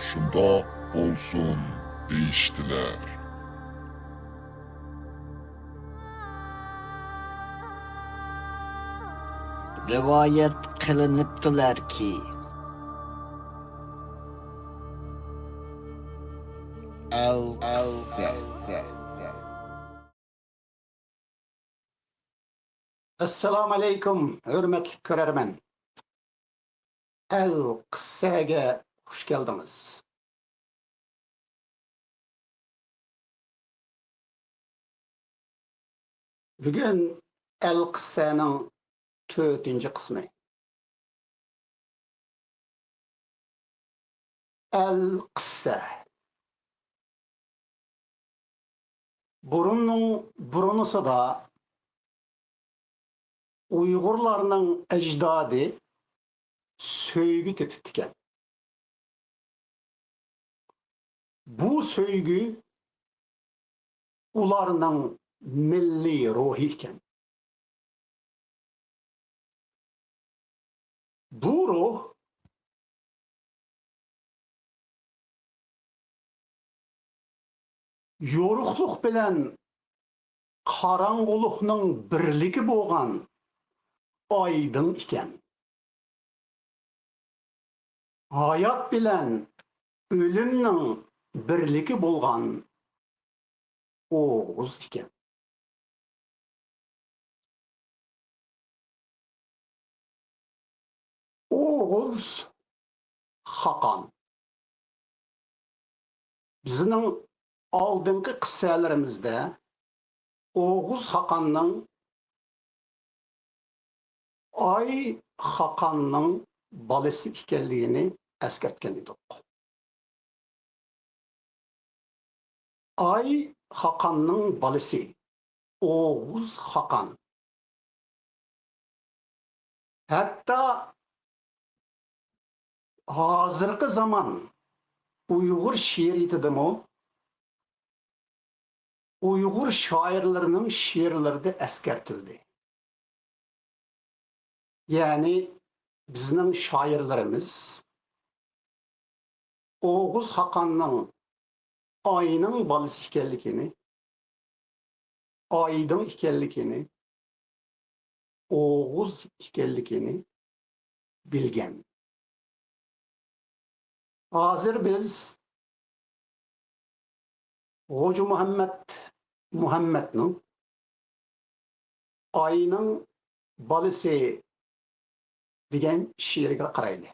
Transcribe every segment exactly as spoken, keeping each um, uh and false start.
شۇنداق بولسۇن دېيىشتىلەر. رىۋايەت قىلىنىپتۇلەركى، ئەلقىسسە. ئەسسالامۇئەلەيكۇم، ھۆرمەتلىك كۆرەرمەن. ئەلقىسسەگە خۇش كەلدىڭىز. بۈگۈن ئەلقىسسەنىڭ تۆتىنچى قىسمى. ئەلقىسسە. بۇرۇننىڭ بۇرۇنىسىدا ئۇيغۇرلارنىڭ ئەجدادى سۆيگۈ تېپىپتىكەن. بۇ سۆيگۈ ئۇلارنىڭ مىللىي روھى ئىكەن. بۇ روھ يورۇقلۇق بىلەن قاراڭغۇلۇقنىڭ بىرلىكى بولغان ئايدىڭ ئىكەن. ھايات بىلەن ئۆلۈمنىڭ بىرلىكى بولغان ئوغۇز ئىكەن. ئوغۇز خاقان. بىزنىڭ ئالدىنقى قىسسەلىرىمىزدە ئوغۇز خاقاننىڭ ئاي خاقاننىڭ بالىسى ئىكەنلىكىنى ئەسكەرتكەن ئىدۇق. ئاي خاقاننىڭ بالىسى ئوغۇز خاقان. ھەتتا ھازىرقى زامان ئۇيغۇر شېئىرىيىتىدىمۇ ئۇيغۇر شائىرلىرىنىڭ شېئىرلىرىدا ئەسكەرتىلدى. يەنى بىزنىڭ شائىرلىرىمىز ئوغۇز خاقاننىڭ ئاينىڭ بالىسى ئىكەنلىكىنى، ئايدىڭ ئىكەنلىكىنى، ئوغۇز ئىكەنلىكىنى بىلگەن. ھازىر بىز غوجا مۇھەممەت مۇھەممەتنىڭ ئاينىڭ بالىسى دېگەن شېئىرىگە قارايلى.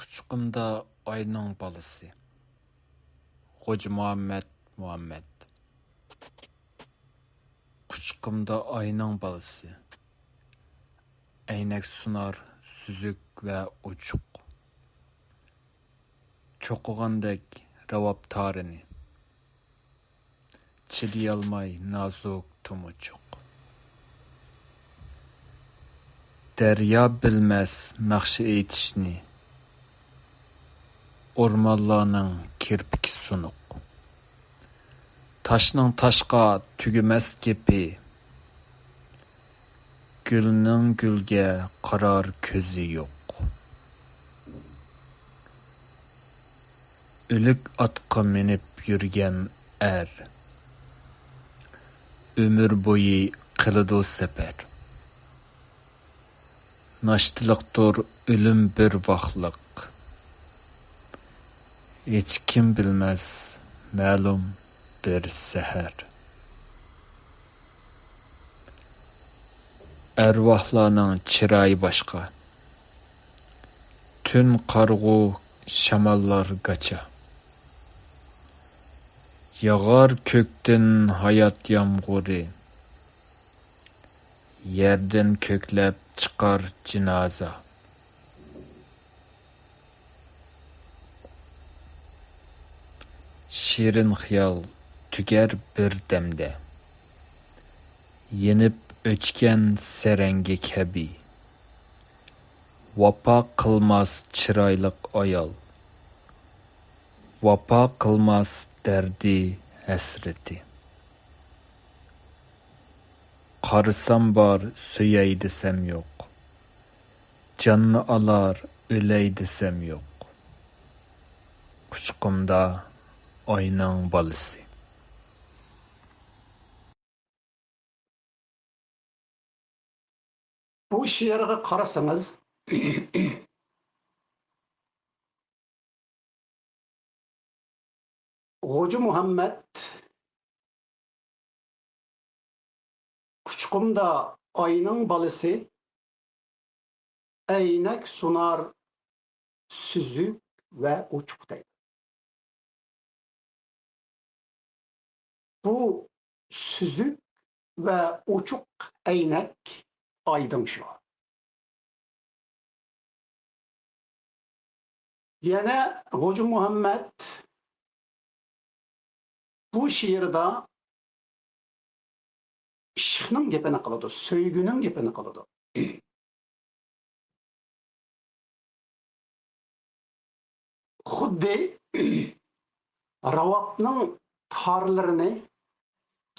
قۇچىقىمدا ئاينىڭ بالىسى. غوجا مۇھەممەت مۇھەممەت. قۇچىقىمدا ئاينىڭ بالىسى. ئەينەك سۇنار سۈزۈك ۋە ئوچۇق. چوقۇغاندەك راۋاب تارىنى. چىدىيالماي نازۇك تۇمۇچۇق. دەريا بىلمەس ناخشا ئېيتىشنى. ئورمانلارنىڭ كىرپىكى سۇنۇق. تاشنىڭ تاشقا تۈگىمەس گېپى. گۈلنىڭ گۈلگە قارار كۆزى يوق. ئۆلۈك ئاتقا مىنىپ يۈرگەن ئەر. ئۆمۈر بويى قىلىدۇ سەپەر. ناشتىلىقتۇر ئۆلۈم بىر ۋاقلىق. ھېچكىم بىلمەس مەلۇم بىر سەھەر. ئەرۋاھلارنىڭ چىرايى باشقا. تۈن قارىغۇ، شاماللار گاچا. ياغار كۆكتىن ھايات يامغۇرى. يەردىن كۆكلەپ چىقار جىنازا. شېرىن خىيال تۈگەر بىر دەمدە. يېنىپ ئۆچكەن سەرەڭگە كەبى. ۋاپا قىلماس چىرايلىق ئايال. ۋاپا قىلماس دەردى، ھەسرىتى. قارىسام بار، سۆيەي دېسەم يوق. جاننى ئالار، ئۆلەي دېسەم يوق. قۇچىقىمدا ئاينىڭ بالىسى. بۇ شېئىرغا قارىسىڭىز، غوجا مۇھەممەت قۇچىقىمدا ئاينىڭ بالىسى، ئەينەك سۇنار سۈزۈك ۋە ئوچۇق دەيدۇ. بۇ سۈزۈك ۋە ئوچۇق ئەينەك ئايدىڭ شۇ. يەنە غوجا مۇھەممەت بۇ شېئىردا ئىشقنىڭ گېپىنى قىلىدۇ، سۆيگۈنىڭ گېپىنى قىلىدۇ. خۇددى راۋابنىڭ تارلىرىنى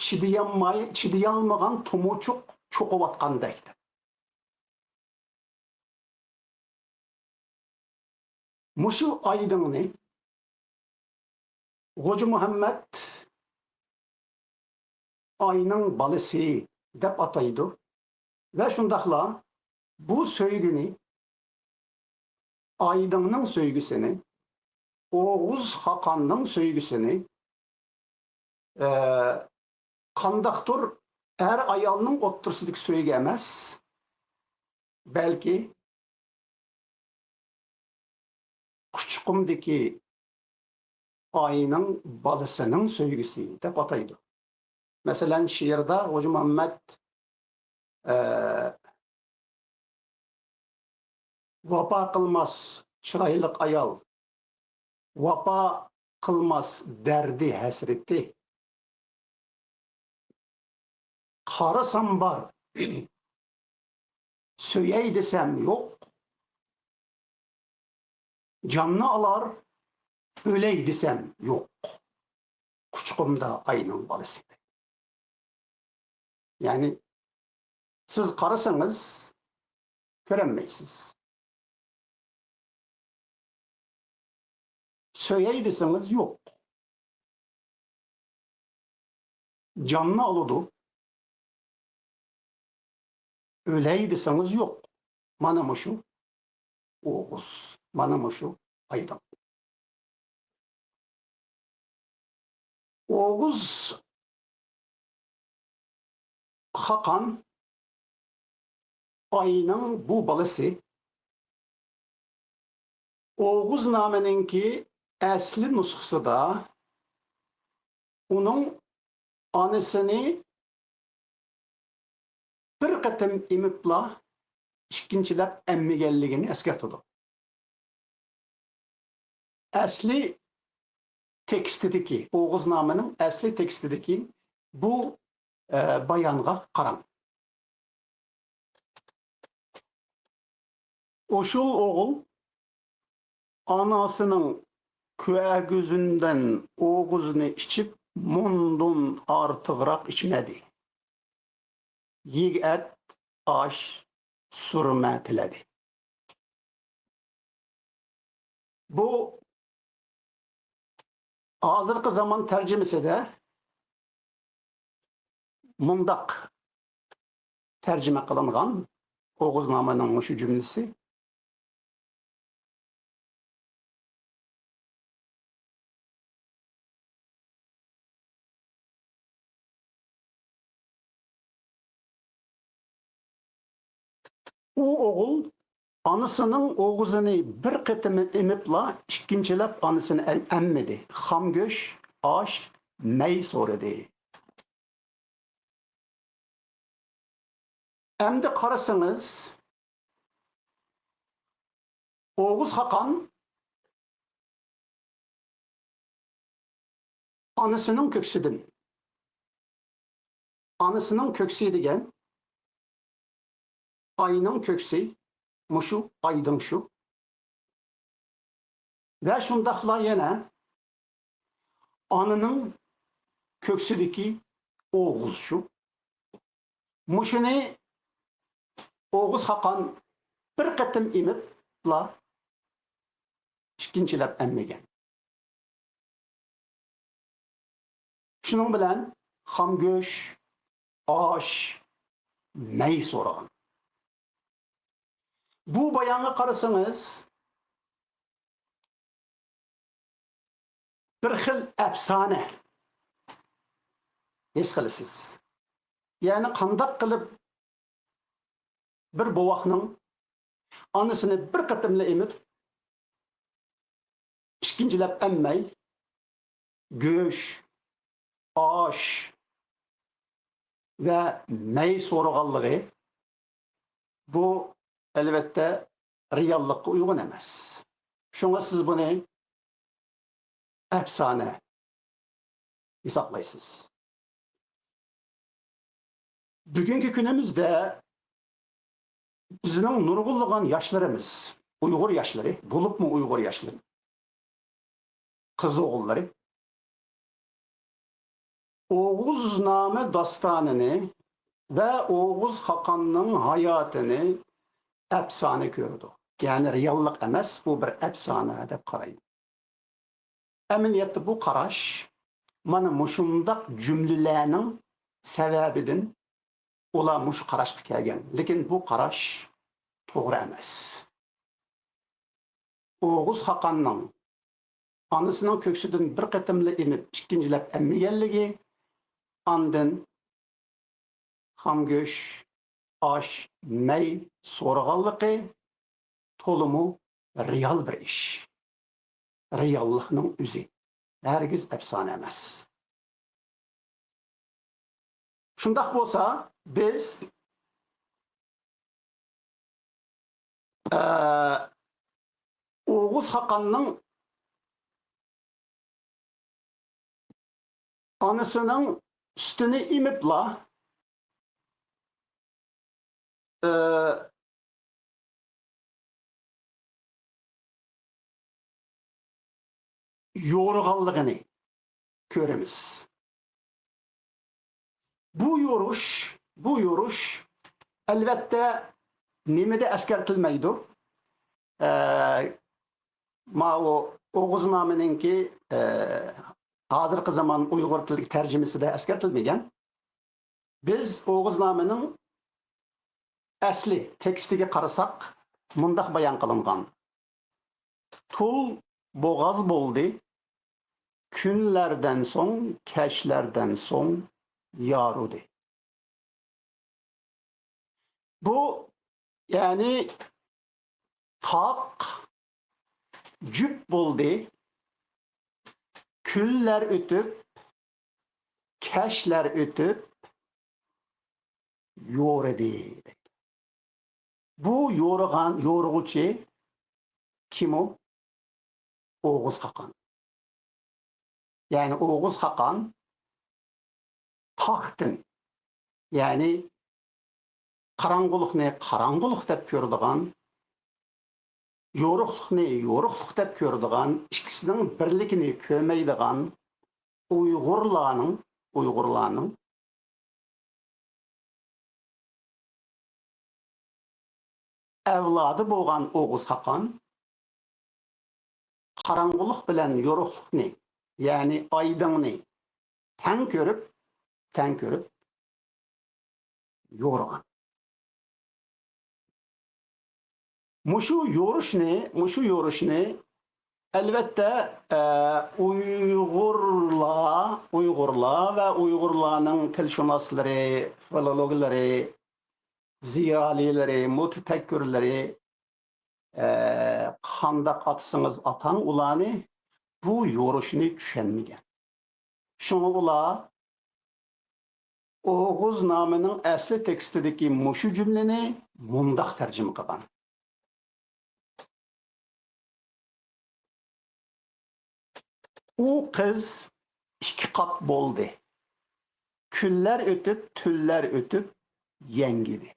چىدىيالماي، چىدىيالمىغان تومۇچۇق چوقۇۋاتقاندەك. مۇشۇ ئايدىڭنى غوجا مۇھەممەت ئاينىڭ بالىسى دەپ ئاتايدۇ ۋە شۇنداقلا بۇ سۆيگۈنى، ئايدىڭنىڭ سۆيگۈسىنى، ئوغۇز خاقاننىڭ سۆيگۈسىنى، ئە، قانداقتۇر ئەر-ئايالنىڭ ئوتتۇرىسىدىكى سۆيگۈ ئەمەس، بەلكى قۇچىقىمدىكى ئاينىڭ بالىسىنىڭ سۆيگۈسى دەپ ئاتايدۇ. مەسىلەن، شېئىردا غوجا مۇھەممەت، ئە، ۋاپا قىلماس چىرايلىق ئايال، ۋاپا قىلماس دەردى ھەسرىتى. قارىسام بار، سۆيەي دېسەم يوق. جاننى ئالار، ئۆلەي دېسەم يوق. قۇچىقىمدا ئاينىڭ بالىسى. يەنى سىز قارىسىڭىز كۆرەلمەيسىز. سۆيەي دېسىڭىز يوق. جاننى ئالىدۇ. ئۆلەي دېسىڭىز يوق. مانا مۇشۇ ئوغۇز، مانا مۇشۇ ئايدىڭ. ئوغۇز خاقان ئاينىڭ بۇ بالىسى. ئوغۇزنامىنىڭكى ئەسلى نۇسخىسىدا ئۇنىڭ ئانىسىنى بىر قېتىم ئېمىپلا ئىككىنچىلەپ ئەممىگەنلىكىنى ئەسكەرتىدۇ. ئەسلى تېكىستىدىكى، ئوغۇزنامىنىڭ ئەسلى تېكىستىدىكى بۇ، ئە، بايانغا قاراڭ. ئوشۇل ئوغۇل ئاناسىنىڭ كۆئەگۈزىدىن ئوغۇزنى ئىچىپ، مۇندىن ئارتۇقراق ئىچمىدى. يېگەت ئاش سۈرمە تىلىدى. بۇ ھازىرقى زامان تەرجىمىسىدە مۇنداق تەرجىمە قىلىنغان ئوغۇزنامىنىڭ مۇشۇ جۈملىسى. ئۇ ئوغۇل ئانىسىنىڭ ئوغۇزىنى بىر قېتىم ئېمىپلا، ئىككىنچىلەپ ئانىسىنى ئەم-، ئەممىدى. خام گۆش، ئاش، مەي سورىدى. ئەمدى قارىسىڭىز، ئوغۇز خاقان ئانىسىنىڭ كۆكسىدىن. ئانىسىنىڭ كۆكسى دېگەن ئاينىڭ كۆكسى، مۇشۇ ئايدىڭ شۇ. ۋە شۇنداقلا يەنە ئانىنىڭ كۆكسىدىكى ئوغۇز شۇ. مۇشۇنى ئوغۇز خاقان بىر قېتىم ئېمىپلا ئىككىنچىلەپ ئەممىگەن. شۇنىڭ بىلەن خام گۆش، ئاش، مەي سورىغان. بۇ بايانغا قارىسىڭىز، بىر خىل ئەپسانە ھېس قىلىسىز. يەنى قانداق قىلىپ بىر بوۋاقنىڭ ئانىسىنى بىر قېتىملا ئېمىپ، ئىككىنچىلەپ ئەممەي، گۆش، ئاش ۋە مەي سورىغانلىقى، بۇ، ئەلۋەتتە، رېئاللىققا ئۇيغۇن ئەمەس. شۇڭا سىز بۇنى ئەپسانە ھېسابلايسىز. بۈگۈنكى كۈنىمىزدە بىزنىڭ نۇرغۇنلىغان ياشلىرىمىز، ئۇيغۇر ياشلىرى، بولۇپمۇ ئۇيغۇر ياشلىرى، قىز ئوغۇللىرى ئوغۇزنامە داستانىنى ۋە ئوغۇز خاقاننىڭ ھاياتىنى ئەپسانە كۆرىدۇ. يەنى رېئاللىق ئەمەس، بۇ بىر ئەپسانە دەپ قارايدۇ. ئەمەلىيەتتە بۇ قاراش مانا مۇشۇنداق جۈملىلەرنىڭ سەۋەبىدىن ئۇلار مۇشۇ قاراشقا كەلگەن. لېكىن بۇ قاراش توغرا ئەمەس. ئوغۇز خاقاننىڭ ئانىسىنىڭ كۆكسىدىن بىر قېتىملا ئېمىپ، ئىككىنچىلەپ ئەممىگەنلىكى، ئاندىن خام گۆش، ئاش، مەي سورىغانلىقى تولىمۇ رېئال بىر ئىش. رېئاللىقنىڭ ئۆزى. ھەرگىز ئەپسانە ئەمەس. شۇنداق بولسا، بىز، ئە، ئوغۇز خاقاننىڭ ئانىسىنىڭ سۈتىنى ئېمىپلا، ئە، يورۇغانلىقىنى كۆرىمىز. بۇ يورۇش، بۇ يورۇش، ئەلۋەتتە، نېمىدە ئەسكەرتىلمەيدۇ؟ ئە، ماۋۇ ئوغۇزنامىنىڭكى، ئە، ھازىرقى زامان ئۇيغۇر تىلىدىكى تەرجىمىسىدە ئەسكەرتىلمىگەن. بىز ئوغۇزنامىنىڭ ئەسلى تېكىستىگە قارىساق، مۇنداق بايان قىلىنغان: تۇل بوغاز بولدى، كۈنلەردىن سوڭ، كەچلەردىن سوڭ يارۇدى. بۇ، يەنى تاغ جۈپ بولدى، كۈنلەر ئۆتۈپ، كەچلەر ئۆتۈپ، يورۇدى. بۇ يورۇغان، يورۇغۇچى كىم ئۇ؟ ئوغۇز خاقان. يەنى ئوغۇز خاقان تاغتىن، يەنى قاراڭغۇلۇقنى قاراڭغۇلۇق دەپ كۆرىدىغان، يورۇقلۇقنى يورۇقلۇق دەپ كۆرىدىغان، ئىككىسىنىڭ بىرلىكىنى كۆرمەيدىغان ئۇيغۇرلارنىڭ، ئۇيغۇرلارنىڭ ئەۋلادى بولغان ئوغۇز خاقان قاراڭغۇلۇق بىلەن يورۇقلۇقنى، يەنى ئايدىڭنى تەڭ كۆرۈپ، تەڭ كۆرۈپ يورۇغان. مۇشۇ يورۇشنى، مۇشۇ يورۇشنى، ئەلۋەتتە، ئە، ئۇيغۇرلار، ئۇيغۇرلار ۋە ئۇيغۇرلارنىڭ تىلشۇناسلىرى، فىلولوگلىرى، زىيالىيلىرى، مۇتەپەككۇرلىرى، ئە، قانداق ئاتىسىڭىز ئاتاڭ ئۇلارنى، بۇ يورۇشنى چۈشەنمىگەن. شۇڭا ئۇلار ئوغۇزنامىنىڭ ئەسلى تېكىستىدىكى مۇشۇ جۈملىنى مۇنداق تەرجىمە قىلغان: ئۇ قىز ئىككى قات بولدى. كۈنلەر ئۆتۈپ، تۈنلەر ئۆتۈپ، يەڭگىدى.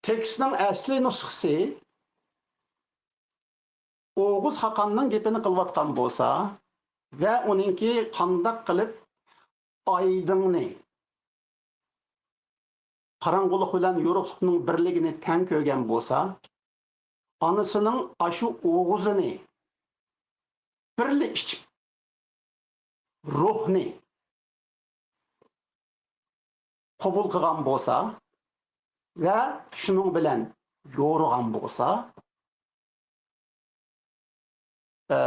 تېكىستنىڭ ئەسلى نۇسخىسى ئوغۇز خاقاننىڭ گېپىنى قىلىۋاتقان بولسا ۋە ئۇنىڭكى قانداق قىلىپ ئايدىڭنى، قاراڭغۇلۇق بىلەن يورۇقلۇقنىڭ بىرلىكىنى تەڭ كۆرگەن بولسا، ئانىسىنىڭ ئاشۇ ئوغۇزىنى بىرلا ئىچىپ، روھنى قوبۇل قىلغان بولسا ۋە شۇنىڭ بىلەن يورۇغان بولسا، ئە،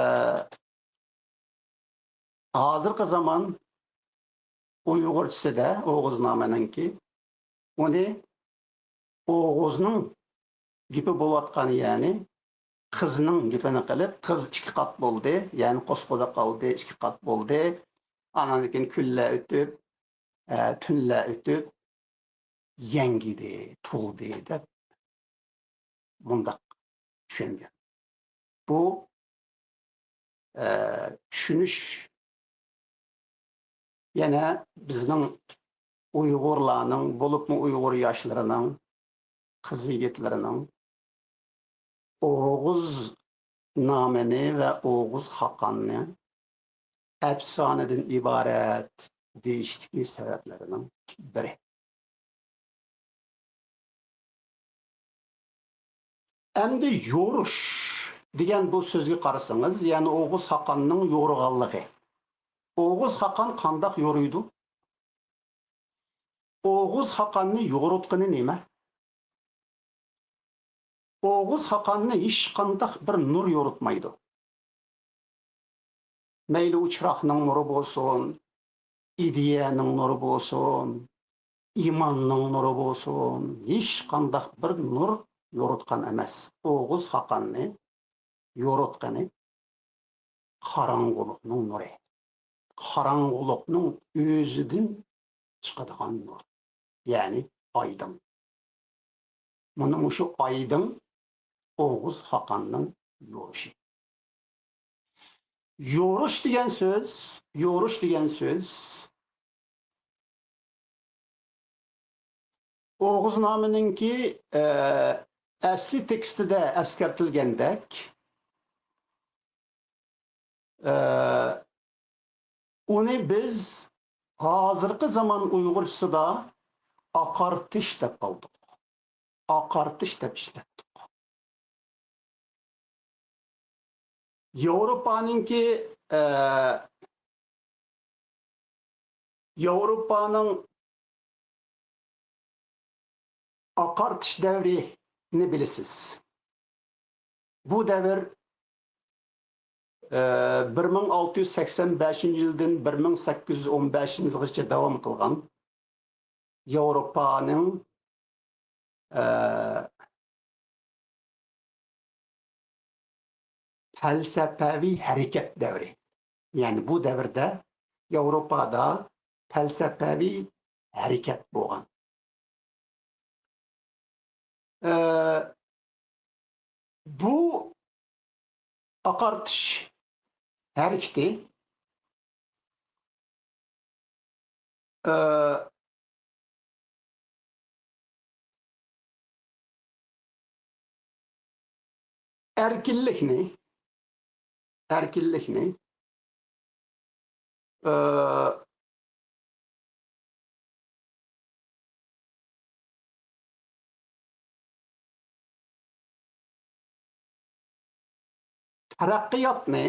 ھازىرقى زامان ئۇيغۇرچىسىدە ئوغۇزنامىنىڭكى، ئۇنى ئوغۇزنىڭ گېپى بولۇۋاتقان، يەنى قىزنىڭ گېپىنى قىلىپ، قىز ئىككى قات بولدى، يەنى قوسقۇدا قالدى، ئىككى قات بولدى. ئانان كېيىن كۈنلەر ئۆتۈپ، ئە، تۈنلەر ئۆتۈپ، يەڭگىدى، تۇغدى دەپ مۇنداق چۈشەنگەن. بۇ، ئە، چۈشىنىش يەنە بىزنىڭ ئۇيغۇرلارنىڭ، بولۇپمۇ ئۇيغۇر ياشلىرىنىڭ، قىز-يىگىتلىرىنىڭ ئوغۇز نامىنى ۋە ئوغۇز خاقاننى ئەپسانىدىن ئىبارەت دېيىشتىكى سەۋەبلىرىنىڭ بىرى. ئەمدى يورۇش دېگەن بۇ سۆزگە قارىسىڭىز، يەنى ئوغۇز خاقاننىڭ يورۇغانلىقى. ئوغۇز خاقان قانداق يورۇيدۇ؟ ئوغۇز خاقاننى يورۇتقىنى نېمە؟ ئوغۇز خاقاننى ھېچقانداق بىر نۇر يورۇتمايدۇ. مەيلى ئۇ چىراغنىڭ نۇرى بولسۇن، ئىدىيەنىڭ نۇرى بولسۇن، ئىماننىڭ نۇرى بولسۇن، ھېچقانداق بىر نۇر يورۇتقان ئەمەس. ئوغۇز خاقاننى يورۇتقىنى قاراڭغۇلۇقنىڭ نۇرى. قاراڭغۇلۇقنىڭ ئۆزىدىن چىقىدىغان نۇر. يەنى ئايدىڭ. مانا مۇشۇ ئايدىڭ ئوغۇز خاقاننىڭ يورۇشى. يورۇش دېگەن سۆز، يورۇش دېگەن سۆز ئوغۇزنامىنىڭكى، ئە، ئەسلى تېكىستىدە ئەسكەرتىلگەندەك، ئە، ئۇنى بىز ھازىرقى زامان ئۇيغۇرچىسىدا ئاقارتىش دەپ ئالدۇق. ئاقارتىش دەپ ئىشلەتتۇق. ياۋروپانىڭكى، ئە، ياۋروپانىڭ ئاقارتىش دەۋرىنى بىلىسىز. بۇ دەۋر، ئە، بىر مىڭ ئالتە يۈز سەكسەن بەشىنچى يىلدىن بىر مىڭ سەككىز يۈز ئون بەشىنچى يىلغىچە داۋام قىلغان. ياۋروپانىڭ، ئە، پەلسەپەۋى ھەرىكەت دەۋرى. يەنى بۇ دەۋردە ياۋروپادا پەلسەپەۋى ھەرىكەت بولغان. ئە، بۇ ئاقارتىش ھەرىكىتى، ئە، ئەركىنلىكنى، ئەركىنلىكنى، ئە، تەرەققىياتنى،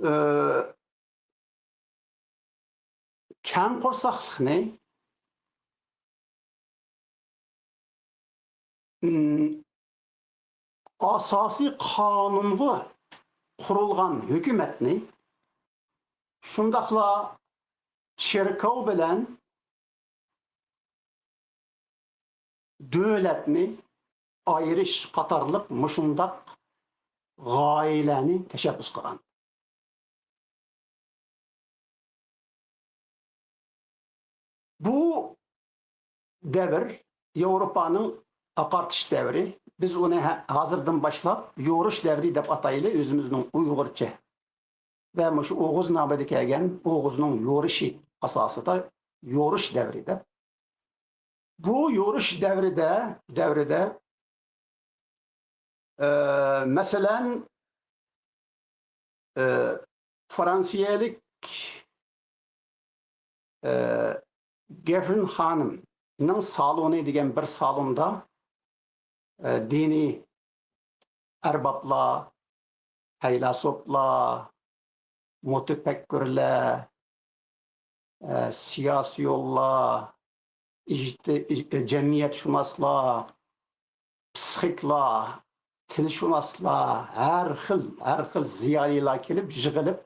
ئە، كەڭ قورساقلىقنى، ئاساسىي قانۇنغا قۇرۇلغان ھۆكۈمەتنى، شۇنداقلا چېركاۋ بىلەن دۆلەتنى ئايرىش قاتارلىق مۇشۇنداق غايىلەرنى تەشەببۇس قىلغان. بۇ دەۋر ياۋروپانىڭ ئاقارتىش دەۋرى. بىز ئۇنى ھە-، ھازىردىن باشلاپ يورۇش دەۋرى دەپ ئاتايلى، ئۆزىمىزنىڭ ئۇيغۇرچە ۋە مۇشۇ ئوغۇز نامىدا كەلگەن ئوغۇزنىڭ يورۇشى ئاساسىدا يورۇش دەۋرى دەپ. بۇ يورۇش دەۋرىدە، دەۋرىدە، ئە، مەسىلەن، ئە، فرانسىيەلىك، ئە، گېفرىن خانىمنىڭ سالونى دېگەن بىر سالوندا، ئە، دىنىي ئەربابلار، پەيلاسوپلار، مۇتەپەككۇرلار، ئە، سىياسىيونلار، ئىجتى-، ئىج-، جەمئىيەتشۇناسلار، پسىخىكلار، تىلشۇناسلار، ھەر خىل، ھەر خىل زىيالىيلار كېلىپ يىغىلىپ،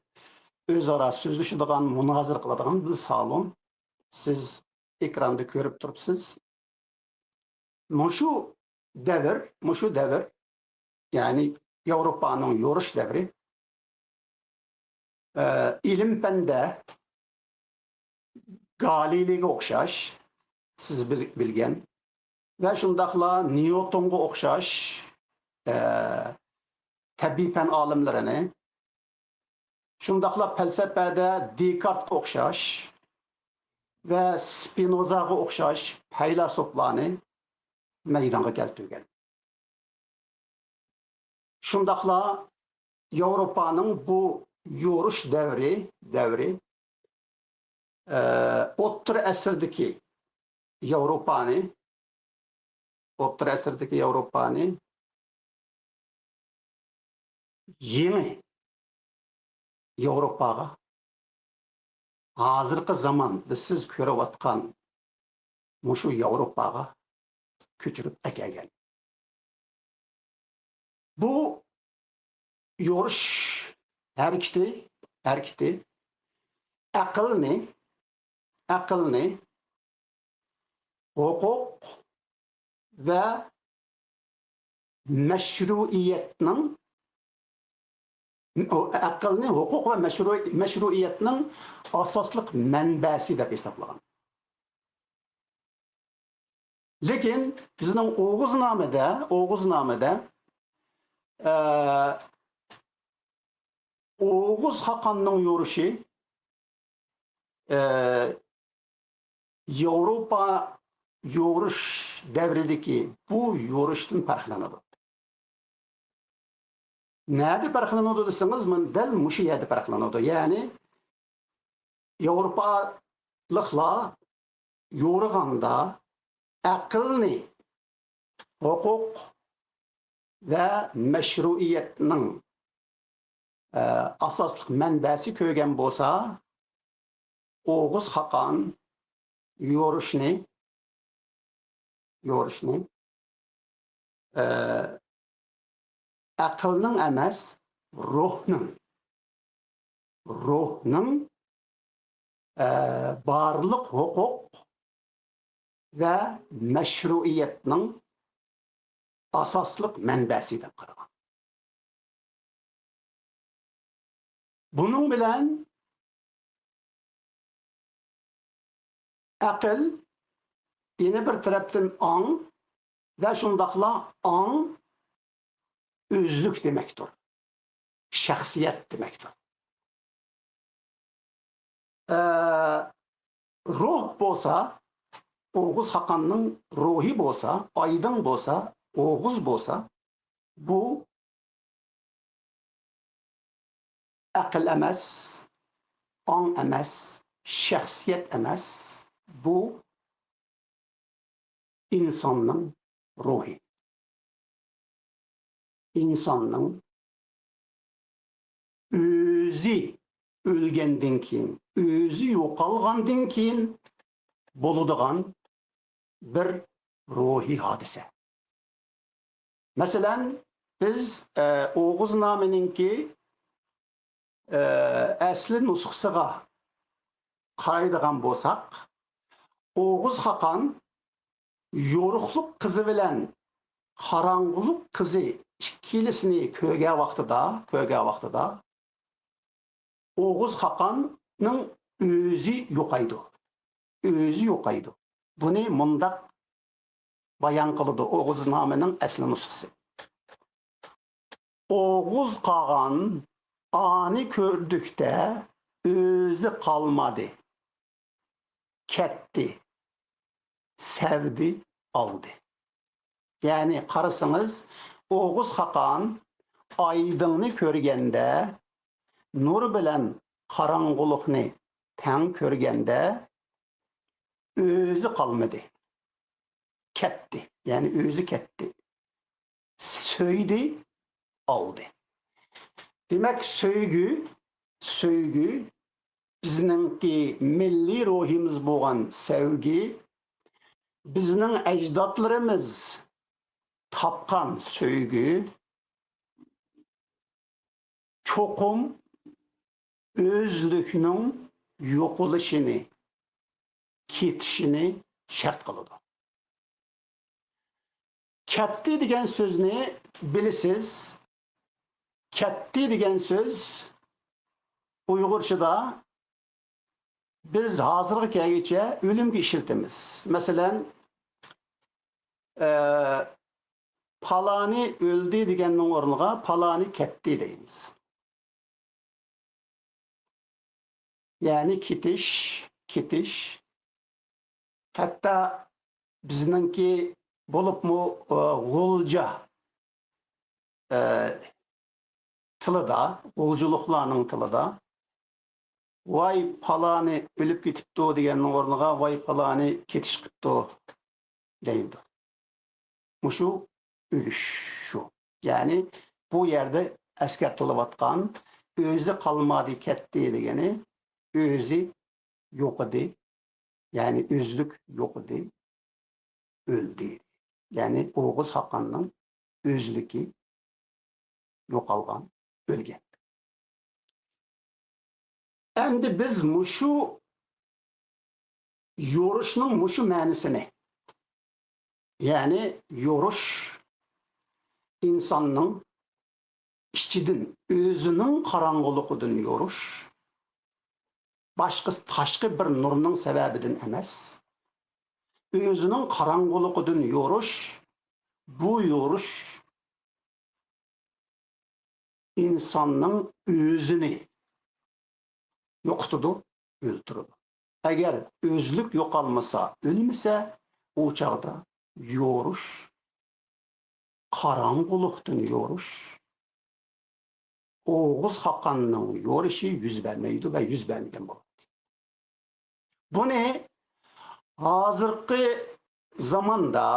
ئۆزئارا سۆزلىشىدىغان، مۇنازىرە قىلىدىغان بىر سالون. سىز ئېكراندا كۆرۈپ تۇرۇپسىز. مۇشۇ دەۋر، مۇشۇ دەۋر، يەنى ياۋروپانىڭ يورۇش دەۋرى، ئە، ئىلىم-پەندە گالىلىيگە ئوخشاش، سىز بىل-، بىلگەن، ۋە شۇنداقلا نيۇتونغا ئوخشاش، ئە، تەبىئىي پەن ئالىملىرىنى، شۇنداقلا پەلسەپەدە دېكارتقا ئوخشاش ۋە سپىنوزاغا ئوخشاش پەيلاسوپلارنى مەيدانغا كەلتۈرگەن. شۇنداقلا ياۋروپانىڭ بۇ يورۇش دەۋرى، دەۋرى، ئە، ئوتتۇرا ئەسىردىكى ياۋروپانى، ئوتتۇرا ئەسىردىكى ياۋروپانى يېڭى ياۋروپاغا، ھازىرقى زاماندا سىز كۆرۈۋاتقان مۇشۇ ياۋروپاغا كۆچۈرۈپ ئەكەلگەن. بۇ يورۇش ھەرىكىتى، ھەرىكىتى ئەقىلنى، ئەقىلنى ھوقۇق ۋە مەشرۇئىيەتنىڭ، ئەقىلنى ھوقۇق ۋە مەشرۇ-، مەشرۇئىيەتنىڭ ئاساسلىق مەنبەسى دەپ ھېسابلىغان. لېكىن بىزنىڭ ئوغۇزنامىدە، ئوغۇزنامىدە، ئە، ئوغۇز خاقاننىڭ يورۇشى، ئە، ياۋروپا يورۇش دەۋرىدىكى بۇ يورۇشتىن پەرقلىنىدۇ. نەدە پەرقلىنىدۇ دېسىڭىز، مانا دەل مۇشۇ يەردە پەرقلىنىدۇ. يەنى ياۋروپالىقلار يورۇغاندا ئەقىلنى ھوقۇق ۋە مەشرۇئىيەتنىڭ، ئە، ئاساسلىق مەنبەسى كۆرگەن بولسا، ئوغۇز خاقان يورۇشنى، يورۇشنى، ئە، ئەقىلنىڭ ئەمەس، روھنىڭ، روھنىڭ، ئە، بارلىق ھوقۇق ۋە مەشرۇئىيەتنىڭ ئاساسلىق مەنبەسى دەپ قارىغان. بۇنىڭ بىلەن ئەقىل يەنە بىر تەرەپتىن ئاڭ ۋە شۇنداقلا ئاڭ ئۆزلۈك دېمەكتۇر، شەخسىيەت دېمەكتۇر. ئە، روھ بولسا، ئوغۇز خاقاننىڭ روھى بولسا، ئايدىڭ بولسا، ئوغۇز بولسا، بۇ ئەقىل ئەمەس، ئاڭ ئەمەس، شەخسىيەت ئەمەس، بۇ ئىنساننىڭ روھى. ئىنساننىڭ ئۆزى ئۆلگەندىن كېيىن، ئۆزى يوقالغاندىن كېيىن بولىدىغان بىر روھىي ھادىسە. مەسىلەن، بىز، ئە، ئوغۇزنامىنىڭكى، ئە، ئەسلى نۇسخىسىغا قارايدىغان بولساق، ئوغۇز خاقان يورۇقلۇق قىزى بىلەن قاراڭغۇلۇق قىزى ئىككىلىسىنى كۆرگەن ۋاقتىدا، كۆرگەن ۋاقتىدا، ئوغۇز خاقاننىڭ ئۆزى يوقايدۇ. ئۆزى يوقايدۇ. بۇنى مۇنداق بايان قىلىدۇ ئوغۇزنامىنىڭ ئەسلى نۇسخىسى. ئوغۇز خاقان ئانى كۆردۈكتە ئۆزى قالمىدى. كەتتى، سەۋدى، ئالدى. يەنى قارىسىڭىز، ئوغۇز خاقان ئايدىڭنى كۆرگەندە، نۇر بىلەن قاراڭغۇلۇقنى تەڭ كۆرگەندە، ئۆزى قالمىدى. كەتتى. يەنى ئۆزى كەتتى. سۆيدى، ئالدى. دېمەك، سۆيگۈ، سۆيگۈ بىزنىڭكى مىللىي روھىمىز بولغان سەۋگى، بىزنىڭ ئەجدادلىرىمىز تاپقان سۆيگۈ چوقۇم ئۆزلۈكنىڭ يوقىلىشىنى، كېتىشىنى شەرت قىلىدۇ. كەتتى دېگەن سۆزنى بىلىسىز. كەتتى دېگەن سۆز ئۇيغۇرچىدا بىز ھازىرغا كەلگۈچە ئۆلۈمگە ئىشلىتىمىز. مەسىلەن، ئە، پالانى ئۆلدى دېگەننىڭ ئورنىغا پالانى كەتتى دەيمىز. يەنى كېتىش، كېتىش. ھەتتا بىزنىڭكى بولۇپمۇ، ئە، غۇلجا، ئە، تىلىدا، غۇلجىلىقلارنىڭ تىلىدا، «ۋاي، پالانى ئۆلۈپ كېتىپتۇ» دېگەننىڭ ئورنىغا «ۋاي، پالانى كېتىش قىپتۇ» دەيدۇ. مۇشۇ ئۆلۈش شۇ. يەنى بۇ يەردە ئەسكەرتىلىۋاتقان «ئۆزى قالمىدى، كەتتى» دېگىنى ئۆزى يوقىدى، يەنى ئۆزلۈك يوقىدى، ئۆلدى. يەنى ئوغۇز خاقاننىڭ ئۆزلۈكى يوقالغان، ئۆلگەن. ئەمدى بىز مۇشۇ يورۇشنىڭ مۇشۇ مەنىسىنى، يەنى يورۇش ئىنساننىڭ ئىچىدىن، ئۆزىنىڭ قاراڭغۇلۇقىدىن يورۇش، باشقا تاشقى بىر نۇرنىڭ سەۋەبىدىن ئەمەس، ئۆزىنىڭ قاراڭغۇلۇقىدىن يورۇش، بۇ يورۇش ئىنساننىڭ ئۆزىنى يوقىتىدۇ، ئۆلتۈرىدۇ. ئەگەر ئۆزلۈك يوقالمىسا، ئۆلمىسە، ئۇ چاغدا يورۇش، قاراڭغۇلۇقتىن يورۇش، ئوغۇز خاقاننىڭ يورۇشى يۈز بەرمەيدۇ ۋە يۈز بەرمىگەن بولىدۇ. بۇنى ھازىرقى زاماندا،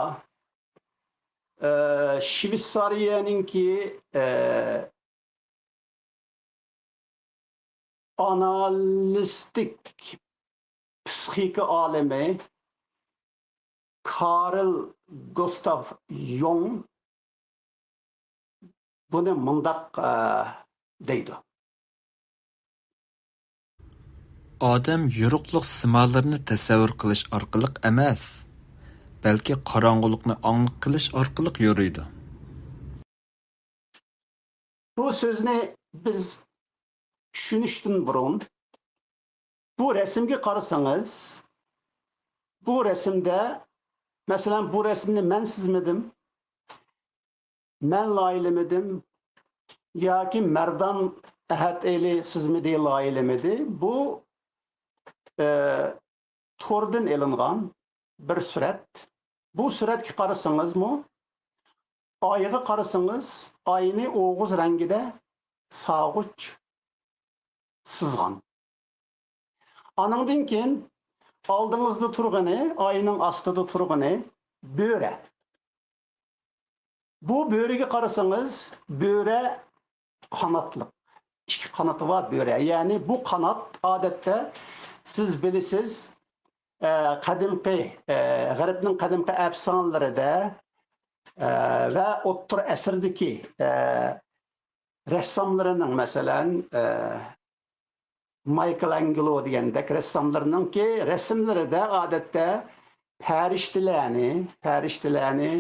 ئە، شۋېتسارىيەنىڭكى، ئە، ئانالىستىك پسىخىكا ئالىمى كارل گۇستاف يۇڭ بۇنى مۇنداق، ئە، دەيدۇ. ئادەم يورۇقلۇق سىمالىرىنى تەسەۋۋۇر قىلىش ئارقىلىق ئەمەس، بەلكى قاراڭغۇلۇقنى ئاڭلىق قىلىش ئارقىلىق يورۇيدۇ. بۇ سۆزنى بىز چۈشىنىشتىن بۇرۇن، بۇ رەسىمگە قارىسىڭىز، بۇ رەسىمدە، مەسىلەن، بۇ رەسىمنى مەن سىزمىدىم، مەن لايىھەلىمىدىم ياكى مەردان ئەھەت ئېلى سىزمىدى، لايىھەلىمىدى. بۇ، ئە، توردىن ئېلىنغان بىر سۈرەت. بۇ سۈرەتكە قارىسىڭىزمۇ، ئايغا قارىسىڭىز، ئاينى ئوغۇز رەڭگىدە ساغۇچ سىزغان. ئانىڭدىن كېيىن ئالدىڭىزدا تۇرغىنى، ئاينىڭ ئاستىدا تۇرغىنى بۆرە. بۇ بۆرىگە قارىسىڭىز، بۆرە قاناتلىق. ئىككى قانىتى بار بۆرە. يەنى بۇ قانات، ئادەتتە، سىز بىلىسىز، ئە، قەدىمكى، ئە، غەربنىڭ قەدىمكى ئەپسانىلىرىدە، ئە، ۋە ئوتتۇرا ئەسىردىكى، ئە، رەسساملىرىنىڭ، مەسىلەن، ئە، مايكېلئانگېلو دېگەندەك رەسساملىرىنىڭكى رەسىملىرىدە ئادەتتە پەرىشتىلەرنى، پەرىشتىلەرنى،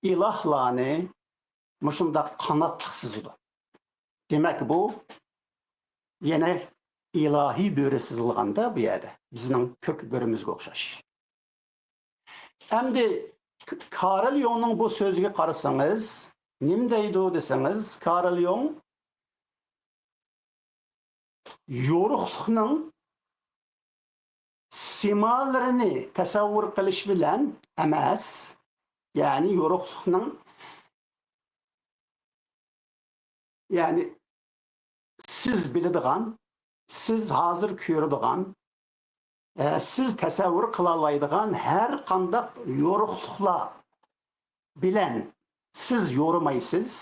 ئىلاھلارنى مۇشۇنداق قاناتلىق سىزىدۇ. دېمەك، بۇ يەنە ئىلاھىي بۆرە سىزىلغاندا بۇ يەردە، بىزنىڭ كۆك بۆرىمىزگە ئوخشاش. ئەمدى كارل يۇڭنىڭ بۇ سۆزىگە قارىسىڭىز، نېمە دەيدۇ دېسىڭىز، كارل يۇڭ يورۇقلۇقنىڭ سىمالىرىنى تەسەۋۋۇر قىلىش بىلەن ئەمەس، يەنى يورۇقلۇقنىڭ، يەنى سىز بىلىدىغان، سىز ھازىر كۆرىدىغان، ئە، سىز تەسەۋۋۇر قىلالايدىغان ھەر قانداق يورۇقلۇقلار بىلەن سىز يورۇمايسىز،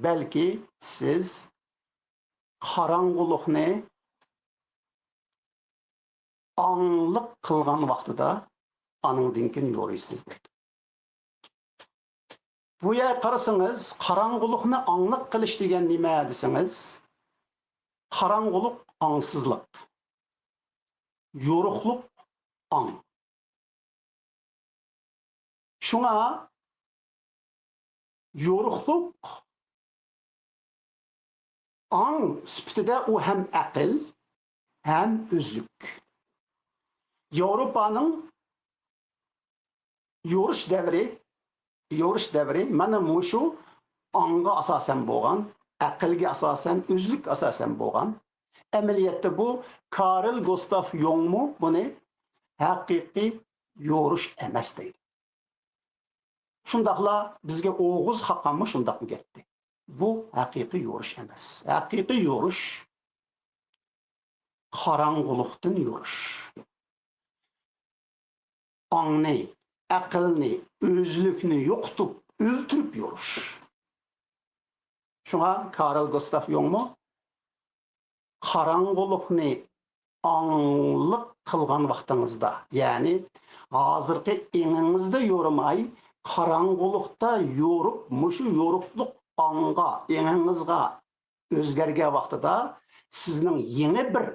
بەلكى سىز قاراڭغۇلۇقنى ئاڭلىق قىلغان ۋاقتىدا ئانىڭدىن كېيىن يورۇيسىز دەيدۇ. بۇ يەرگە قارىسىڭىز، قاراڭغۇلۇقنى ئاڭلىق قىلىش دېگەن نېمە دېسىڭىز، قاراڭغۇلۇق ئاڭسىزلىق، يورۇقلۇق ئاڭ. شۇڭا يورۇقلۇق ئاڭ سۈپىتىدە ئۇ ھەم ئەقىل، ھەم ئۆزلۈك. ياۋروپانىڭ يورۇش دەۋرى، يورۇش دەۋرى مانا مۇشۇ ئاڭغا ئاساسەن بولغان، ئەقىلگە ئاساسەن، ئۆزلۈككە ئاساسەن بولغان. ئەمەلىيەتتە بۇ كارل گۇستاف يۇڭمۇ بۇنى ھەقىقىي يورۇش ئەمەس دەيدۇ. شۇنداقلا بىزگە ئوغۇز خاقانمۇ شۇنداق ئۆگەتتى. بۇ ھەقىقىي يورۇش ئەمەس. ھەقىقىي يورۇش قاراڭغۇلۇقتىن يورۇش. ئاڭنى، ئەقىلنى، ئۆزلۈكنى يوقىتىپ، ئۆلتۈرۈپ يورۇش. شۇڭا كارل گۇستاف يۇڭمۇ قاراڭغۇلۇقنى ئاڭلىق قىلغان ۋاقتىڭىزدا، يەنى ھازىرقى ئېڭىڭىزدا يورۇماي، قاراڭغۇلۇقتا يورۇپ، مۇشۇ يورۇقلۇق ئاڭغا، ئېڭىڭىزغا ئۆزگەرگەن ۋاقتىدا سىزنىڭ يېڭى بىر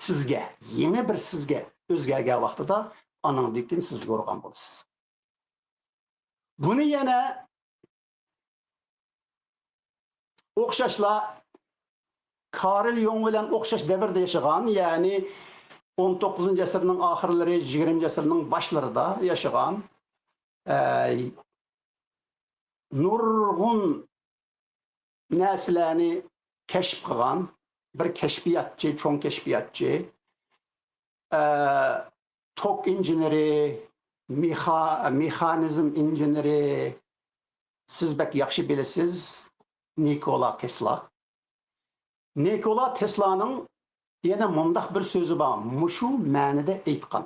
سىزگە، يېڭى بىر سىزگە ئۆزگەرگەن ۋاقتىدا ئانىڭدىن كېيىن سىز يورۇغان بولىسىز. بۇنى يەنە ئوخشاشلا كارل يۇڭ بىلەن ئوخشاش دەۋردە ياشىغان، يەنى ئون توققۇزىنچى ئەسىرنىڭ ئاخىرلىرى، يىگىرمىنچى ئەسىرنىڭ باشلىرىدا ياشىغان، ئە، نۇرغۇن نەرسىلەرنى كەشىپ قىلغان بىر كەشپىياتچى، چوڭ كەشپىياتچى، ئە، توك ئىنژېنېرى، مېخا-، مېخانىزم ئىنژېنېرى، سىز بەك ياخشى بىلىسىز، نىكولا تېسلا. نىكولا تېسلانىڭ يەنە مۇنداق بىر سۆزى بار، مۇشۇ مەنىدە ئېيتقان.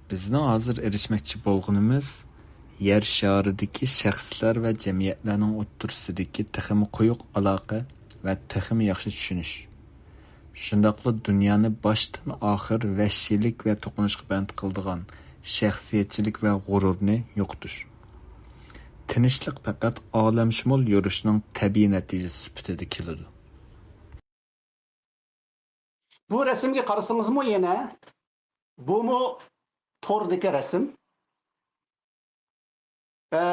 بىزنىڭ ھازىر ئېرىشمەكچى بولغىنىمىز يەر شارىدىكى شەخسلەر ۋە جەمئىيەتلەرنىڭ ئوتتۇرىسىدىكى تېخىمۇ قويۇق ئالاقە ۋە تېخىمۇ ياخشى چۈشىنىش. شۇنداقلا دۇنيانى باشتىن ئاخىر ۋەھشىيلىك ۋە توقۇنۇشقا بەند قىلىدىغان شەخسىيەتچىلىك ۋە غۇرۇرنى يوقىتىش. تىنچلىق پەقەت ئالەمشۇمۇل يورۇشنىڭ تەبىئىي نەتىجىسى سۈپىتىدە كېلىدۇ. بۇ رەسىمگە قارىسىڭىزمۇ يەنە، بۇمۇ توردىكى رەسىم. ئە،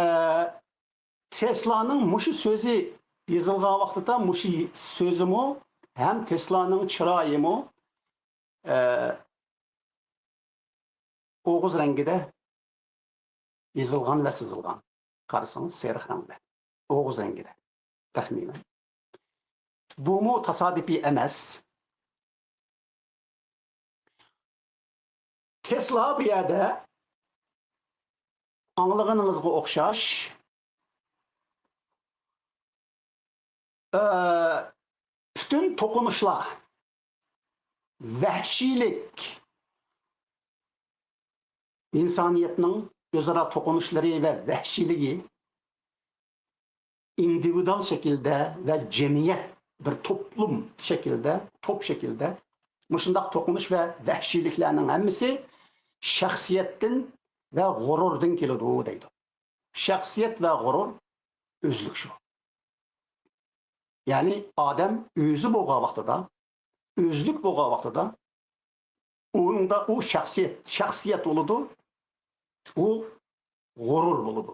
تېسلانىڭ مۇشۇ سۆزى يېزىلغان ۋاقتىدا مۇشۇ سۆزىمۇ ھەم تېسلانىڭ چىرايىمۇ، ئە، ئوغۇز رەڭگىدە يېزىلغان ۋە سىزىلغان. قارىسىڭىز سېرىق رەڭدە، ئوغۇز رەڭگىدە تەخمىنەن. بۇمۇ تاسادىپىي ئەمەس. تېسلا بۇ يەردە ئاڭلىغىنىڭىزغا ئوخشاش، ئە، پۈتۈن توقۇنۇشلار، ۋەھشىيلىك، ئىنسانىيەتنىڭ ئۆزئارا توقۇنۇشلىرى ۋە ۋەھشىيلىكى ئىندىۋىدۇئال شەكىلدە ۋە جەمئىيەت، بىر توپلۇم شەكلىدە، توپ شەكلىدە مۇشۇنداق توقۇنۇش ۋە ۋەھشىيلىكلەرنىڭ ھەممىسى شەخسىيەتتىن ۋە غۇرۇردىن كېلىدۇ دەيدۇ. شەخسىيەت ۋە غۇرۇر ئۆزلۈك شۇ. يەنى ئادەم ئۆزى بولغان ۋاقتىدا، ئۆزلۈك بولغان ۋاقتىدا ئۇنىڭدا ئۇ شەخسىيەت، شەخسىيەت بولىدۇ، ئۇ غۇرۇر بولىدۇ.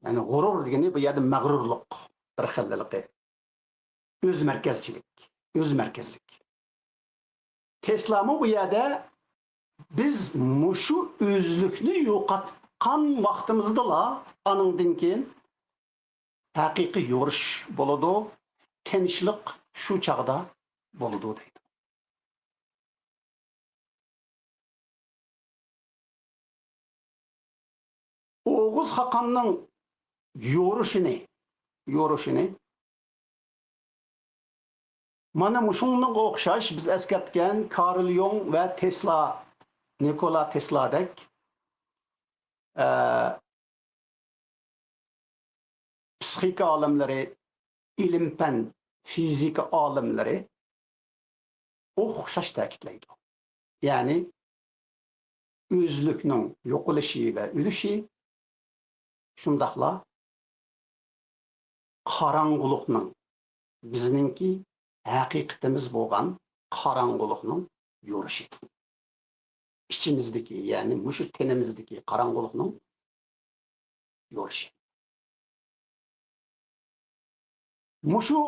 يەنى غۇرۇر دېگىنى بۇ يەردە مەغرۇرلۇق، بىر خىللىقى، ئۆز مەركەزچىلىك، ئۆز مەركەزلىك. تېسلامۇ بۇ يەردە بىز مۇشۇ ئۆزلۈكنى يوقاتقان ۋاقتىمىزدىلا ئانىڭدىن كېيىن ھەقىقىي يورۇش بولىدۇ، تىنچلىق شۇ چاغدا بولىدۇ دەيدۇ. ئوغۇز خاقاننىڭ يورۇشىنى، يورۇشىنى مانا مۇشۇنىڭغا ئوخشاش بىز ئەسكەرتكەن كارل يۇڭ ۋە تېسلا، نىكولا تېسلادەك، ئە، پسىخىكا ئالىملىرى، ئىلىم-پەن، فىزىكا ئالىملىرى ئوخشاش تەكىتلەيدۇ. يەنى ئۆزلۈكنىڭ يوقىلىشى ۋە ئۆلۈشى، شۇنداقلا قاراڭغۇلۇقنىڭ، بىزنىڭكى ھەقىقىتىمىز بولغان قاراڭغۇلۇقنىڭ يورۇشى. ئىچىمىزدىكى، يەنى مۇشۇ تېنىمىزدىكى قاراڭغۇلۇقنىڭ يورۇشى. مۇشۇ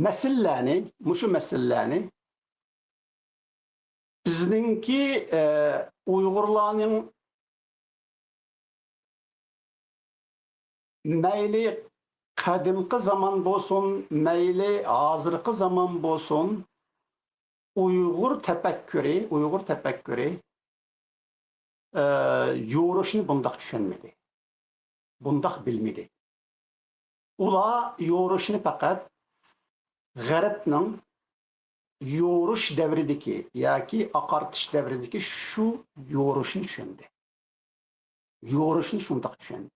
مەسىلىلەرنى، مۇشۇ مەسىلىلەرنى بىزنىڭكى، ئە، ئۇيغۇرلارنىڭ مەيلى قەدىمكى زامان بولسۇن، مەيلى ھازىرقى زامان بولسۇن، ئۇيغۇر تەپەككۇرى، ئۇيغۇر تەپەككۇرى، ئە، يورۇشنى بۇنداق چۈشەنمىدى. بۇنداق بىلمىدى. ئۇلار يورۇشنى پەقەت غەربنىڭ يورۇش دەۋرىدىكى ياكى ئاقارتىش دەۋرىدىكى شۇ يورۇشنى چۈشەندى. يورۇشنى شۇنداق چۈشەندى.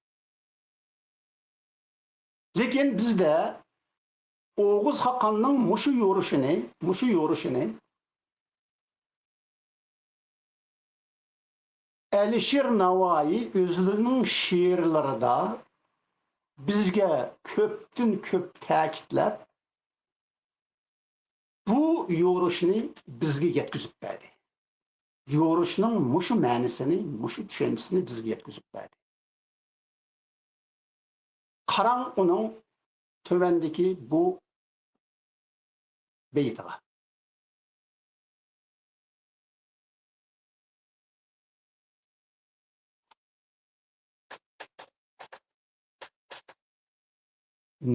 لېكىن بىزدە ئوغۇز خاقاننىڭ مۇشۇ يورۇشىنى، مۇشۇ يورۇشىنى ئەلىشىر ناۋايى ئۆزلىرىنىڭ شېئىرلىرىدا بىزگە كۆپتىن كۆپ تەكىتلەپ، بۇ يورۇشنى بىزگە يەتكۈزۈپ بەردى. يورۇشنىڭ مۇشۇ مەنىسىنى، مۇشۇ چۈشەنچىسىنى بىزگە يەتكۈزۈپ بەردى. قاراڭ ئۇنىڭ تۆۋەندىكى بۇ بېيىتىغا.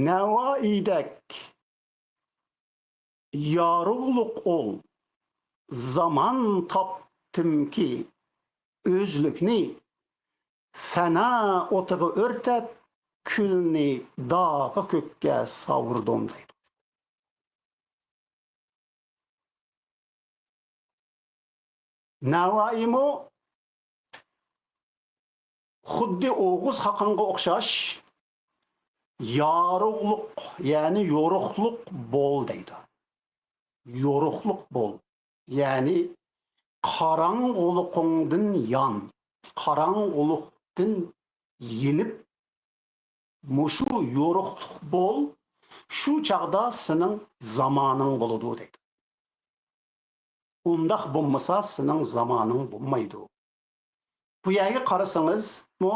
نەۋائىيدەك يارۇقلۇق ئۇل، زامان تاپتىمكى ئۆزلۈكنى، سەنا ئوتىغا ئۆرتەپ، كۈلنى داغا كۆككە ساۋۇردۇم دەيدۇ. نەۋائىيمۇ خۇددى ئوغۇز خاقانغا ئوخشاش يارۇقلۇق، يەنى يورۇقلۇق بول دەيدۇ. يورۇقلۇق بول، يەنى قاراڭغۇلۇقۇڭدىن يان، قاراڭغۇلۇقتىن يېنىپ، مۇشۇ يورۇقلۇق بول، شۇ چاغدا سېنىڭ زامانىڭ بولىدۇ دەيدۇ. ئۇنداق بولمىسا، سېنىڭ زامانىڭ بولمايدۇ. بۇ يەرگە قارىسىڭىزمۇ،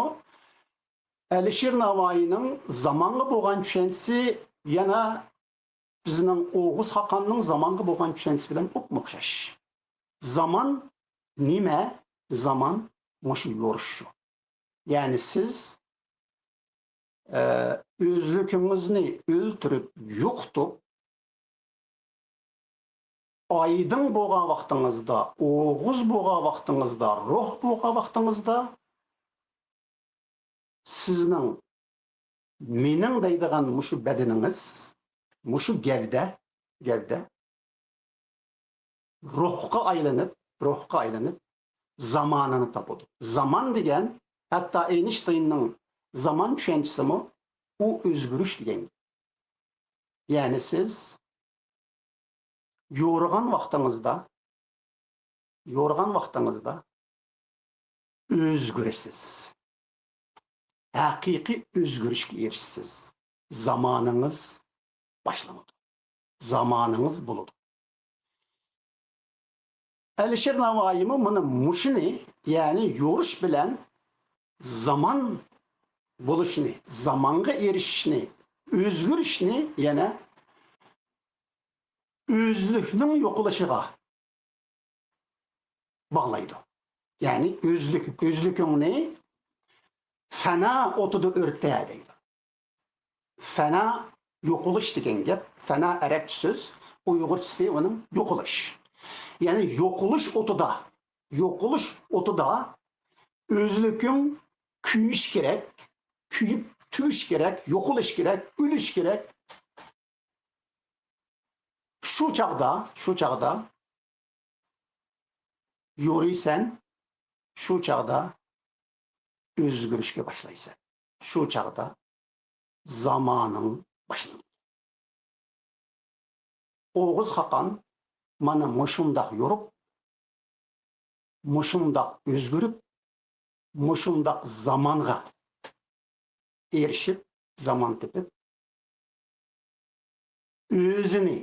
ئەلىشىر ناۋايىنىڭ زامانغا بولغان چۈشەنچىسى يەنە بىزنىڭ ئوغۇز خاقاننىڭ زامانغا بولغان چۈشەنچىسى بىلەن ئوپمۇ ئوخشاش. زامان نېمە؟ زامان مۇشۇ يورۇش شۇ. يەنى سىز، ئە، ئۆزلۈكىڭىزنى ئۆلتۈرۈپ، يوقىتىپ، ئايدىڭ بولغان ۋاقتىڭىزدا، ئوغۇز بولغان ۋاقتىڭىزدا، روھ بولغان ۋاقتىڭىزدا، سىزنىڭ مېنىڭ دەيدىغان مۇشۇ بەدىنىڭىز، مۇشۇ گەۋدە، گەۋدە روھقا ئايلىنىپ، روھقا ئايلىنىپ، زامانىنى تاپىدۇ. زامان دېگەن، ھەتتا ئېينىشتىيننىڭ زامان چۈشەنچىسىمۇ ئۇ ئۆزگىرىش دېگەن گەپ. يەنى سىز يورۇغان ۋاقتىڭىزدا، يورۇغان ۋاقتىڭىزدا ئۆزگىرىسىز. ھەقىقىي ئۆزگىرىشكە ئېرىشىسىز. زامانىڭىز باشلىنىدۇ. زامانىڭىز بولىدۇ. ئەلىشىر ناۋايىمۇ مانا مۇشۇنى، يەنى يورۇش بىلەن زامان بولۇشنى، زامانغا ئېرىشىشنى، ئۆزگىرىشنى يەنە ئۆزلۈكنىڭ يوقىلىشىغا باغلايدۇ. يەنى ئۆزلۈك، ئۆزلۈكۈڭنى فەنا ئوتىدا ئۆرتە دەيدۇ. فەنا يوقىلىش دېگەن گەپ. فەنا ئەرەبچە سۆز، ئۇيغۇرچىسى ئۇنىڭ يوقىلىش. يەنى يوقىلىش ئوتىدا، يوقىلىش ئوتىدا ئۆزلۈكۈڭ كۆيۈش كېرەك، كۆيۈپ تۈگىشى كېرەك، يوقىلىش كېرەك، ئۆلۈش كېرەك. شۇ چاغدا، شۇ چاغدا يورۇيسەن، شۇ چاغدا ئۆزگىرىشكە باشلايسەن. شۇ چاغدا زامانىڭ باشلىنىدۇ. ئوغۇز خاقان مانا مۇشۇنداق يورۇپ، مۇشۇنداق ئۆزگىرىپ، مۇشۇنداق زامانغا ئېرىشىپ، زامان تېپىپ، ئۆزىنى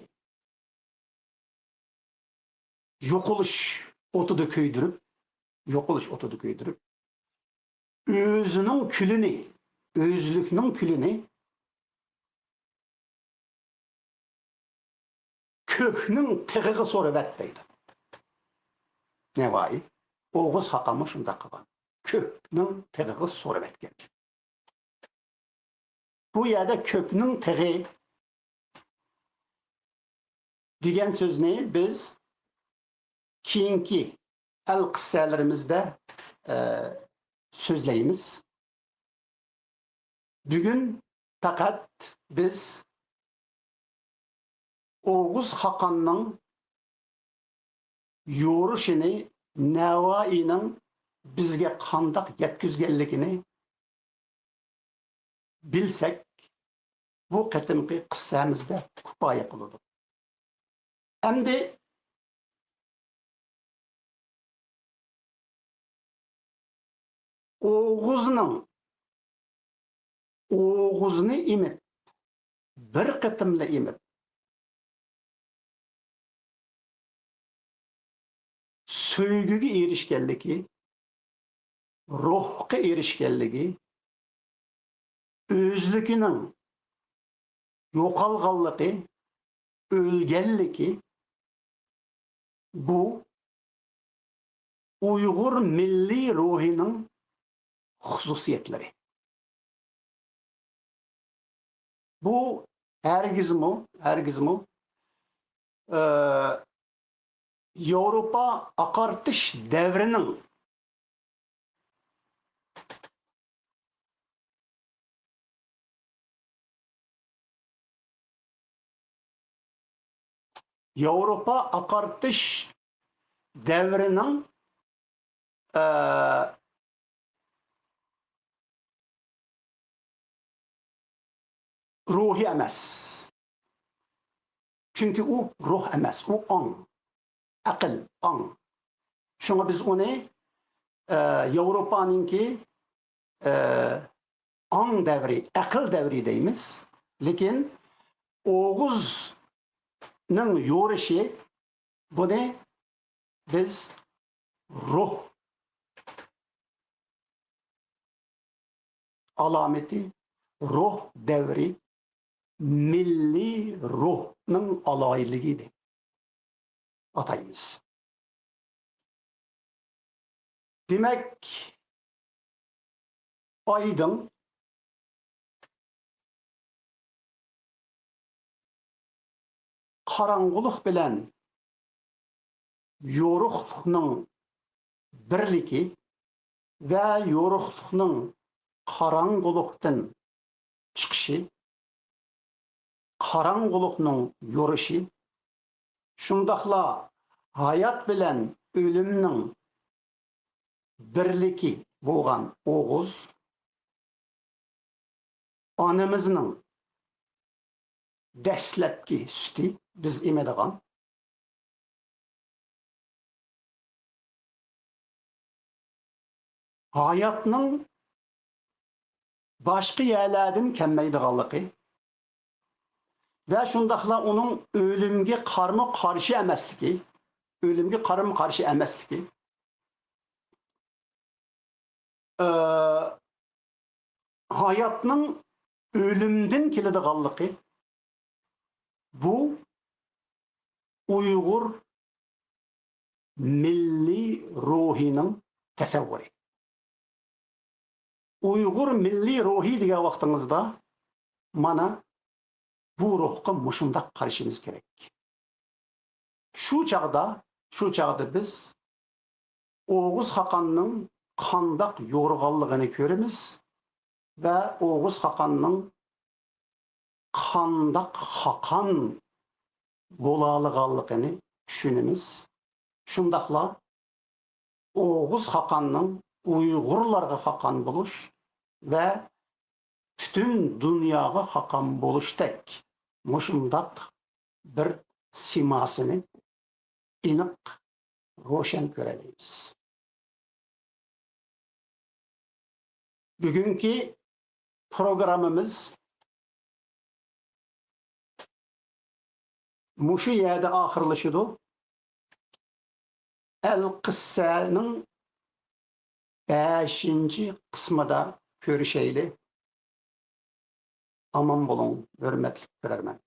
يوقىلىش ئوتىدا كۆيدۈرۈپ، يوقىلىش ئوتىدا كۆيدۈرۈپ، ئۆزىنىڭ كۈلىنى، ئۆزلۈكنىڭ كۈلىنى كۆكنىڭ تېغىغا سورۇۋەت دەيدۇ. نەۋائى ئوغۇز خاقانمۇ شۇنداق قىلغان. كۆكنىڭ تېغىغا سورۇۋەتكەن. بۇ يەردە كۆكنىڭ تېغى دېگەن سۆزنى بىز كېيىنكى ئەلقىسسەلىرىمىزدە، ئە، سۆزلەيمىز. بۈگۈن پەقەت بىز ئوغۇز خاقاننىڭ يورۇشىنى، نەۋائىينىڭ بىزگە قانداق يەتكۈزگەنلىكىنى بىلسەك، بۇ قېتىمقى قىسسەمىزدە كۇپايە قىلىدۇ. ئەمدى ئوغۇزنىڭ، ئوغۇزنى ئېمىپ، بىر قېتىملا ئېمىپ، سۆيگۈگە ئېرىشكەنلىكى، روھقا ئېرىشكەنلىكى، ئۆزلۈكىنىڭ يوقالغانلىقى، ئۆلگەنلىكى، بۇ ئۇيغۇر مىللىي روھىنىڭ خۇسۇسىيەتلىرى. بۇ ھەرگىزمۇ، ھەرگىزمۇ، ئى، ياۋروپا ئاقارتىش دەۋرىنىڭ، ياۋروپا ئاقارتىش دەۋرىنىڭ، ئە، روھى ئەمەس. چۈنكى ئۇ روھ ئەمەس، ئۇ ئاڭ، ئەقىل، ئاڭ. شۇڭا بىز ئۇنى، ئە، ياۋروپانىڭكى، ئە، ئاڭ دەۋرى، ئەقىل دەۋرى دەيمىز. لېكىن ئوغۇزنىڭ يورۇشى، بۇنى بىز روھ ئالامىتى، روھ دەۋرى، مىللىي روھنىڭ ئالاھىدىلىكى دەپ ئاتايمىز. دېمەك، ئايدىڭ، قاراڭغۇلۇق بىلەن يورۇقلۇقنىڭ بىرلىكى ۋە يورۇقلۇقنىڭ قاراڭغۇلۇقتىن چىقىشى، قاراڭغۇلۇقنىڭ يورۇشى، شۇنداقلا ھايات بىلەن ئۆلۈمنىڭ بىرلىكى بولغان ئوغۇز ئانىمىزنىڭ دەسلەپكى سۈتى، بىز ئېمىدىغان، ھاياتنىڭ باشقا يەرلەردىن كەلمەيدىغانلىقى ۋە شۇنداقلا ئۇنىڭ ئۆلۈمگە قارمۇ قارشى ئەمەسلىكى، ئۆلۈمگە قارمۇ قارشى ئەمەسلىكى، ئى، ھاياتنىڭ ئۆلۈمدىن كېلىدىغانلىقى، بۇ ئۇيغۇر مىللىي روھىنىڭ تەسەۋۋۇرى. ئۇيغۇر مىللىي روھى دېگەن ۋاقتىڭىزدا، مانا بۇ روھقا مۇشۇنداق قارىشىمىز كېرەك. شۇ چاغدا، شۇ چاغدا بىز ئوغۇز خاقاننىڭ قانداق يورۇغانلىقىنى كۆرىمىز ۋە ئوغۇز خاقاننىڭ قانداق خاقان بولالىغانلىقىنى چۈشىنىمىز. شۇنداقلا ئوغۇز خاقاننىڭ ئۇيغۇرلارغا خاقان بولۇش ۋە پۈتۈن دۇنياغا خاقان بولۇشتەك مۇشۇنداق بىر سىيماسىنى ئېنىق روشەن كۆرەلەيمىز. بۈگۈنكى پروگراممىمىز مۇشۇ يەردە ئاخىرلىشىدۇ. ئەلقىسسەنىڭ بەشىنچى قىسمىدا كۆرۈشەيلى. ئامان بولۇڭ، ھۆرمەتلىك كۆرەرمەن.